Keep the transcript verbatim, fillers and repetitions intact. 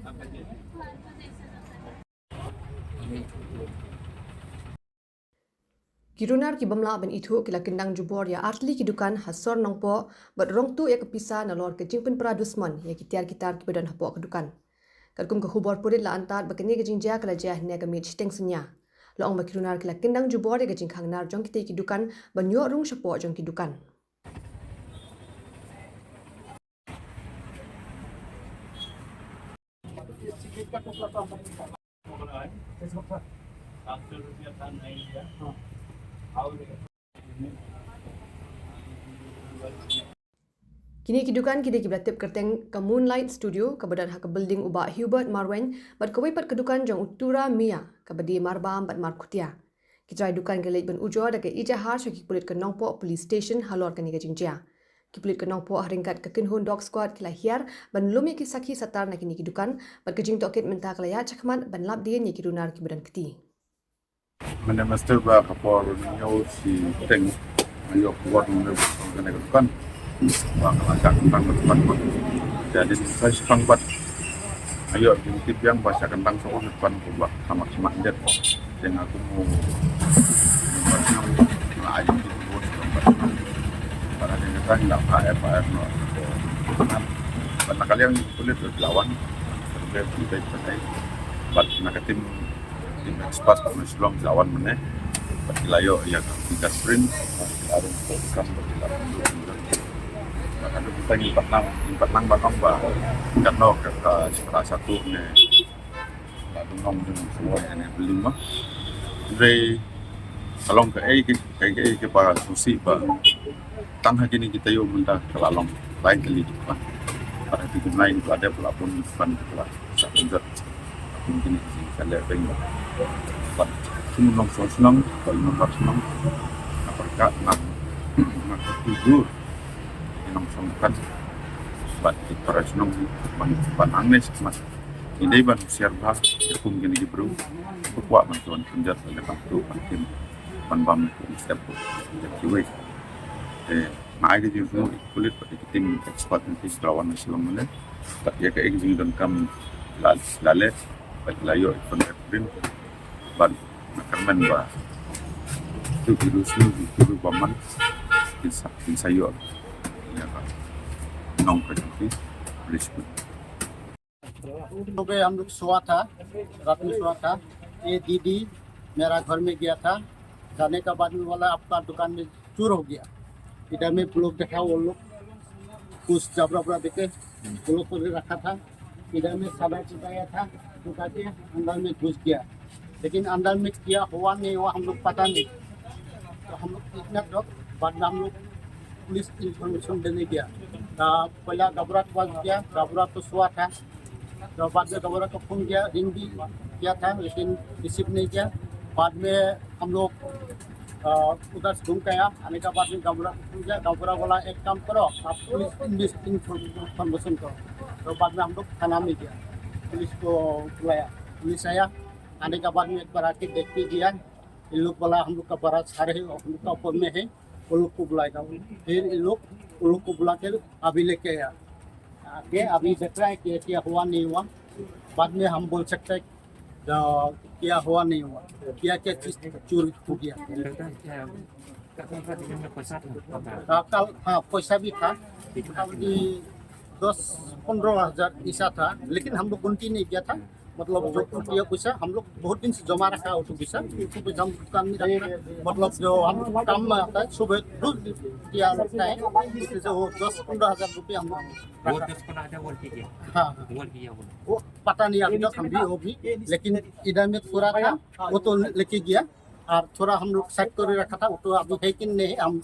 Ki runar ki bym lah ban ithuh ki la kyndang jubor ïa artylli ki dukan ha sor Nongpoh bad rong tuh ïa ka pisa nalor ka jingpynpra dusmon ïa ki tiar ki tar kiba don hapoh ka dukan. Katkum ka khubor pulit la antad ba kane ka jingjia ka la jia hynne ka miet shiteng synñia. La ong ba ki runar ki la kyndang jubor ïa ka jingkhang nar jong kitei ki dukan ban ïoh rung shapoh jong ki dukan. Kine ki dukan ki dei kiba la tip kyrteng ka Moonlight Studio kaba don ha ka building u Bah Hubert Marwein bad kawei pat ka dukan jong u Tura Mia kaba die marbam bad markhutia. Ki trai dukan ki leit ban ujor da ka ijahar sha ki pulit ka Nongpoh Police Station halor kane ka jingjia. Ki pulit ka Nongpoh ha ryngkat ka kynhun dog squad ki la hiar ban lum ïa ki sakhi satar na kine ki dukan bad ka jingtohkit mynta ka la ïaid shakhmat ban lap dien ïa ki runar kiba don kti. Mynne mynstep ba ka por hynñiew shiteng nga ïoh khubor mynne ba kane ka dukan ba ka la shah kyndang ka dukan ba. Jadi sa shipang bad nga ïoh jingtip biang ba shah kyndang sa ka dukan ba ka ma khmat jet. Te nga kum u ba la ai jingtip ba ka dukan ba. Ba la dei ka tang la F I R no. Ba na ka liang pulit u la wan. Ba na ka tim Tim expert kum Shillong ki la wan mynne. Bad ki la ïoh ïa ka fingerprint, bad ki la rung ka kam, bad ki la rung. Bad haduh mynta ngim pat nang, ngim pat nang ban ong ba katno ka, ka shipara satu ne la dang nong jong shuwa ïa ne building ma. Hynrei ka long kaei kaei kaei kaba sngewsih ba tang ha kine ki taïew mynta ka la long lai tylli ki plan. Bad ha ki jingmut ki la dep la bun ki plan ki la sa pynjot. Kum kine ki sa leh beiñ. Bad kum nongshong shnong, bad nongshong shnong. Nga pyrkhat nga, nga kyrkhu jur ïa nongshong kan. Bad ki para shnong ban, ban hangne shakhmat. Ngi dei ban husiar bha ïa kum kine ki briew. Ba kwah ban, ban pynjot, ban pyntu, ban tim, ban bam kum step, step kiwei. Te nga ai ka jingsngew ïa ki pulit bad ïa ki team expert na ki, ki la wan na Shillong mynne. Bad ïa kaei ka jingdonkam la, la leh bad la ïoh ïa ka fingerprint. Bad nga kyrmen ba kito ki riewsniew, kito ki briew bymman kin sa, kin sa ïoh ïa ka nongkynti police. सुबह हम लोग सोया था, रात में सोया था, ये दीदी मेरा घर में गया था, जाने का बाद में बोला, "आपका दुकान में चोर हो गया।" इधर में ब्लॉक देखा, वो लोग कुछ जबरा बरा देके ब्लॉक करके रखा था, इधर में सामान चुराया था, चुरा के अंदर में घुस गया, लेकिन अंदर में क्या हुआ नहीं हुआ हम लोग पता नहीं। तो हम लोग इतना डर, बाद में हम लोग पुलिस इंफॉर्मेशन देने गया। तो पहला गबरा के पास गया, गबरा तो सोया था, तो बाद में गबरा को फोन किया, रिंग भी किया था, लेकिन रिसीव नहीं किया। बाद में हम लोग, अ, उधर से घूम के आया, आने के बाद में गबरा को फोन किया, गबरा बोला, "एक काम करो, आप पुलिस इन्वेस्ट-, इन्फॉर्मेशन करो।" तो बाद में हम लोग थाना में गया, पुलिस को बुलाया, पुलिस आया, आने के बाद में एक बार आके देख के गया, इन लोग बोला, "हम लोग का बड़ा सर है, हम लोग का ऊपर में है, वो लोग को बुलाएगा।" फिर इन लोग, वो लोग को बुला के अभी लेके आया। आके अभी देख रहा है कि क्या हुआ, नहीं हुआ। बाद में हम बोल सकते हैं, अ, क्या हुआ, नहीं हुआ, क्या क्या चीज चोरी हो गया। पैसा था? हाँ, कल, हाँ, पैसा भी था। अभी दस पन्द्रह हज़ार ऐसा था, लेकिन हम लोग गिनती नहीं किया था। मतलब, जो रुपया पैसा हम लोग बहुत दिन से जमा रखा है, वो पैसा, वो पैसा हम दुकान में रखा है। मतलब, जो हम काम में आता है, सुबह रोज रुपया लगता है, इसलिए वो दस पन्द्रह हज़ार रुपया हम लोग वो रखा। दस पन्द्रह हज़ार वो लेके गया? हाँ, हाँ। वो लेके गया वो? वो पता नहीं अभी तक, हम भी, वो भी, लेकिन इधर में थोड़ा था, वो तो लेके गया, और थोड़ा हम लोग सेट कर रखा था, वो तो अभी है कि नहीं, हम